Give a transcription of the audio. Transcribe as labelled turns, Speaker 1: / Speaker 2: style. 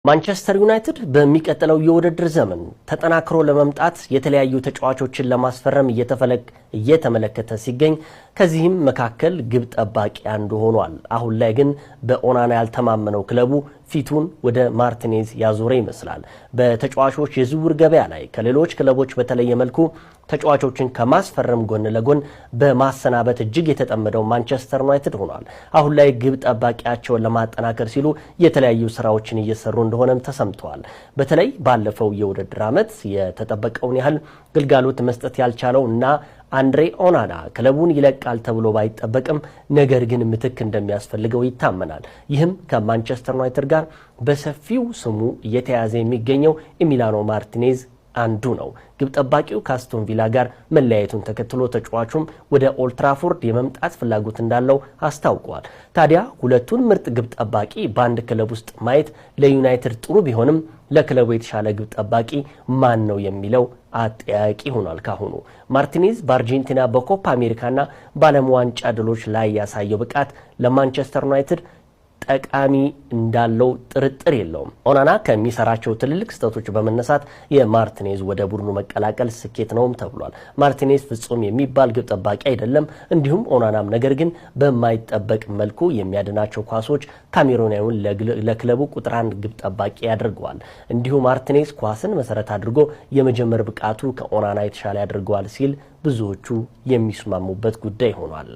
Speaker 1: ማንቸስተር ዩናይትድ በሚቀጥለው የውድድር ዘመን ተጠናክሮ ለመምጣት የተለያዩ ተጫዋቾችን ለማስፈረም እየተመለከተ ሲገኝ፣ ከዚህም መካከል ግብ ጠባቂ አንዱ ሆኗል። አሁን ላይ ግን በኦናና ያልተማመነው ክለቡ ፊቱን ወደ ማርቲኔዝ ያዞረ ይመስላል። በተጫዋቾች የዝውውር ገበያ ላይ ከሌሎች ክለቦች በተለየ መልኩ ተጫዋቾችን ከማስፈረም ጎን ለጎን በማሰናበት እጅግ የተጠመደው ማንቸስተር ዩናይትድ ሆኗል። አሁን ላይ ግብ ጠባቂያቸውን ለማጠናከር ሲሉ የተለያዩ ስራዎችን እየሰሩ እንደሆነም ተሰምተዋል። በተለይ ባለፈው የውድድር ዓመት የተጠበቀውን ያህል ግልጋሎት መስጠት ያልቻለው እና አንድሬ ኦናና ክለቡን ይለቃል ተብሎ ባይጠበቅም፣ ነገር ግን ምትክ እንደሚያስፈልገው ይታመናል። ይህም ከማንቸስተር ዩናይትድ ጋር በሰፊው ስሙ እየተያዘ የሚገኘው ኤሚሊያኖ ማርቲኔዝ አንዱ ነው። ግብ ጠባቂው ከአስቶን ቪላ ጋር መለያየቱን ተከትሎ ተጫዋቹም ወደ ኦልትራፎርድ የመምጣት ፍላጎት እንዳለው አስታውቋል። ታዲያ ሁለቱን ምርጥ ግብ ጠባቂ በአንድ ክለብ ውስጥ ማየት ለዩናይትድ ጥሩ ቢሆንም፣ ለክለቡ የተሻለ ግብ ጠባቂ ማን ነው የሚለው አጠያያቂ ሆኗል። ካሁኑ ማርቲኔዝ በአርጀንቲና፣ በኮፓ አሜሪካና በዓለም ዋንጫ ድሎች ላይ ያሳየው ብቃት ለማንቸስተር ዩናይትድ ጠቃሚ እንዳለው ጥርጥር የለውም። ኦናና ከሚሰራቸው ትልልቅ ስህተቶች በመነሳት የማርቲኔዝ ወደ ቡድኑ መቀላቀል ስኬት ነውም ተብሏል። ማርቲኔዝ ፍጹም የሚባል ግብ ጠባቂ አይደለም፣ እንዲሁም ኦናናም፣ ነገር ግን በማይጠበቅ መልኩ የሚያድናቸው ኳሶች ካሜሮናዊውን ለክለቡ ቁጥር አንድ ግብ ጠባቂ ያደርገዋል። እንዲሁ ማርቲኔዝ ኳስን መሰረት አድርጎ የመጀመር ብቃቱ ከኦናና የተሻለ ያደርገዋል ሲል ብዙዎቹ የሚስማሙበት ጉዳይ ሆኗል።